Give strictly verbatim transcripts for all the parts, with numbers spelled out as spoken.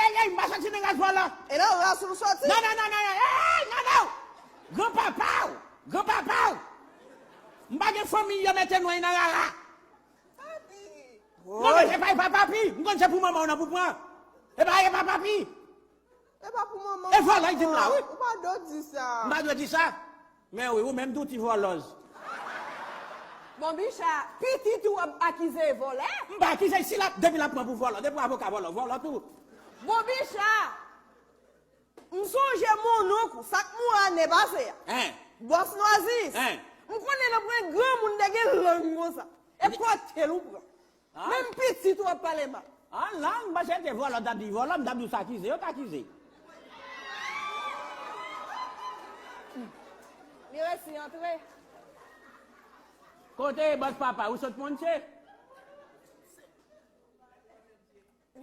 Ey, ey, m pa soti nan ras vòlò. E nan ras ou soti? Non, non, non, non, non, ey, non, non. Granpapa w, granpapa w. M pa gen fanmi yo mete nou nan rara. Papi. Non, men se pa, e pa papi. M konn se pou manman w nan pou pran. E pa, e pa papi. E pa pou manman w. E vòlò, y di m la, wi. Ou pa dwe di sa. M pa dwe di sa? Men wi, ou menm tou ti vòlòz. Bon, Bicha, pitit ou ap akize vòlè? M pa akize, si l ap, depi l ap pran pou vòlò, depi avoka vòlò, vòlò tou. Bon, Bicha, m sonje mononk ou, sa k mouri ane pase a. Hein? Bòs Nwazis. Hein? M konnen nan pwen granmoun te gen lang konsa. E kote l ou pran? Ah. Menm pitit ou ap pale mal. Ah, lang, m panse te vòlò, t ap di vòlò, m t ap di w sa akize, yo t akize. Li resi antre. Kote bòs papa, ou sot monte?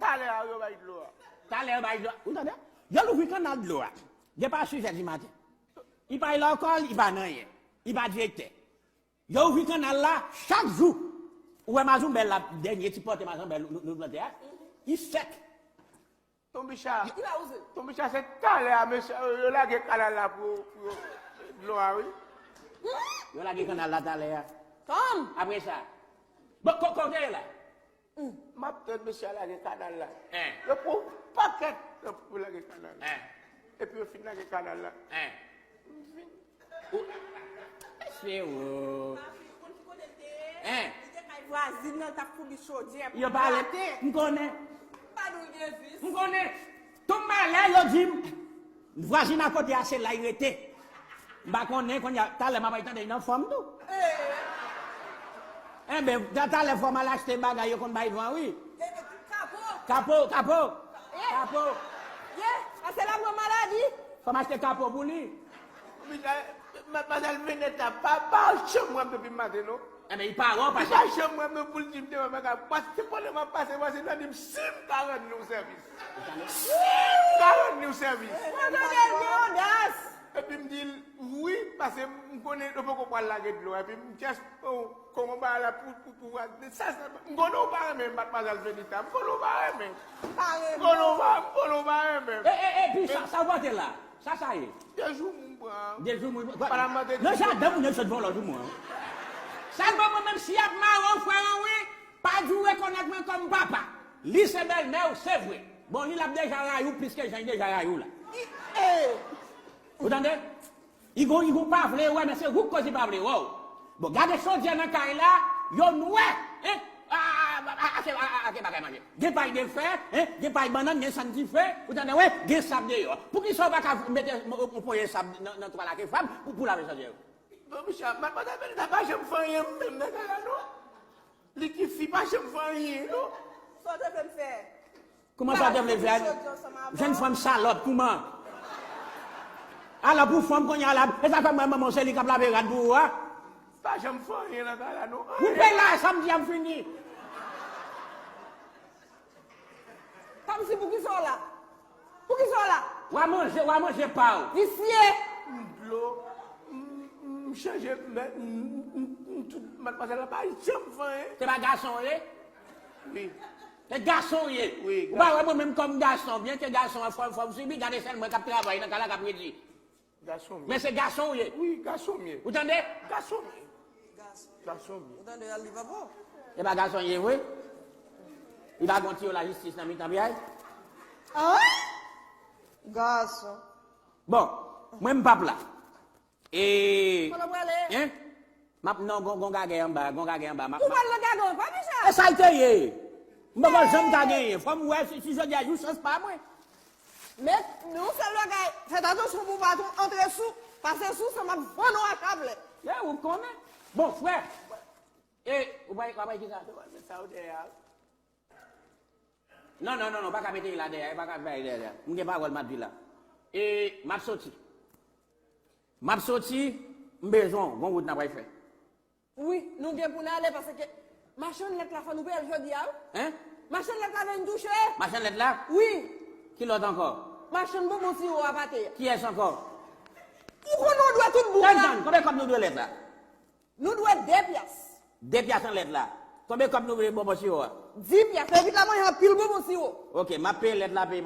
Talè a yo bay dlo a. Talè yo bay dlo a. Ou tande? Yo louvri kannal dlo a. Depi sis è di maten. Li pa lakòl, li pa nan anyen. Li pa direktè. Yo ouvri kannal la chak jou. Ou wè mazonbèl la, dènye ti pòte mazonbèl nou, nou, nou plante a? Li sèk. Tonbicha. Li pa wouze. Tonbicha, se talè a, mesye, yo, yo lage kannal la pou, pou yo, dlo a, wi. Yo lage kannal la talè a. Tom! Apre sa. Bon, ko-, kote ye la? M ap tann mesye a lage kannal la. Hein. Yo pran yon pakèt tan pou lage kannal la. Hein. Epi yo fin lage kannal la. Hein. M vin. Ou, mesye, o. Papi, ou konn ki kote l te ye? Hein. Li te kay vwazin nan, l t ap foubi chodyè pou grate. Yo pale. M konnen. Pa nou gen vis. M konnen. Tout malè, yo di m, vwazin akote a, se la y rete. M pa konnen, kounye a, talè m ap al tande nan fanm tou. Eh. Enben, ta-, talè fò m al achte bagay yo konn bay van, wi. Eh, eh, kapo. Kapo, kapo. Eh. Kapo. Ye, a se la pran maladi. Fò m achte kapo pou li. Matmwazèl Veneta, pa, pa janm wè m depi maten, non. Enben, li pa wè w pase. Li pa janm wè m pou l di m te wè m nan kay. Paske pandan m ap pase, paske l di m si m ka rann li yon sèvis. Si m ka rann li yon sèvis. Mwen tande l gen odas. Epi m di l, wi, paske m konnen nou poko pral lage dlo. Epi m just, oh, kòman bagay la pou, pou, pou, sa, sa, m konnen w pa renmen Matmwazèl Venita. M konnen w pa renmen. M pa renmen. M konnen w pa, m konnen w pa renmen. E, e, epi sa, sa w pote la? Sa, sa ye? De joumou m pran. De joumou m pran. Nan jaden moun yo sot vòlò joumou an. Sèlman mwen menm si y ap mare w, frè an, wi, pa di w rekonèt mwen kòm papa. Li se bèlmè w, se vre. Bon, li l ap deja rayi w plis ke jan li deja rayi w la. Ou tande? Li gon, li gon pa vle wè, men se ou k koz li pa vle wè w. Bon, gade chodyè nan kay la, yo nwè, hein? A, a, a, a, a, a, a, a, ke bagay manje. Gen pay de fè, hein? Gen pay bannann, gen sann dife, ou tande, wi? Gen sab deyò. Poukisa w pa ka mete yon, yon ponyen sab nan, nan twal ak efab pou, pou lave chodyè yo? Bon, mesye, Matmwazèl Venita pa janm fè anyen menm nan kay la, non. Li ki fi pa janm fè anyen, non. Sa w te vle m fè? Kòman sa w te vle fè? Jèn fanm salòp, kòman? Alò pou fanm kounye a la, e sa fè mwen manman w se li k ap lave rad pou ou a? Pa janm fè anyen nan kay la, non. Koupe la, sa m di a m fini. Kòmsi poukisa w la? Poukisa w la? W a manje, w a manje pa w. Visye! M dlo, m, m chanje, m, m, m, m tout, Matmwazèl la pa janm fè anyen. Se pa gason w ye? Wi. Se gason w ye? Wi, gason. Ou pa wè mwen menm kòm gason, byen ke gason an fò, fò m sibi, gade sèl mwen k ap travay nan kay la k ap redi. Gason m ye. Men se gason w ye. Wi, gason m ye. Ou tande? Gason m ye. Gason. Gason m ye. Ou tande, al li papa w. E pa gason l ye vre? Li pa gon tiyo lajistis nan mitan pye a? An? Gason. Bon, mwen m p ap la. E. Kote w prale? Hein? M ap, non, gon, gon gagè anba, gon gagè anba. M ap, ou pral nan gagè anba, Bicha? E sa l te ye. M poko janm ka genyen. Fò m wè si, si jodi a jou chans pa mwen. Men, yon sèl bagay, fè atansyon pou w pa antre sou, pase sou sa m ap vann ou ak aplè. Ye, ou konnen. Bon, frè. E, ou pa, ou pa ki sa? Sa ou dèyè a. Non, non, non, non, pa ka mete l la dèyè, pa ka bay dèyè. M gen pawòl m ap di la. E, m ap soti. M ap soti, m bezwen w, gon wout n ap pral fè. Wi, nou gen pou n ale paske machann lèt la fò nou peye l jodi a, wi. Hein? Machann lèt la vin touche. Machann lèt la? Wi. Ki lòt ankò? Machann bonbon siwo a pa te. Kiyès ankò? Ou konnen w dwe tout bouk la. Tann, tann, konbyen kòb nou dwe lèt la? Nou dwe de pyas. De pyas nan lèt la. Konbyen kòb nou dwe bonbon siwo a? Dis pyas. Levit la manje anpil bonbon siwo. Ok, m ap peye lèt la, peye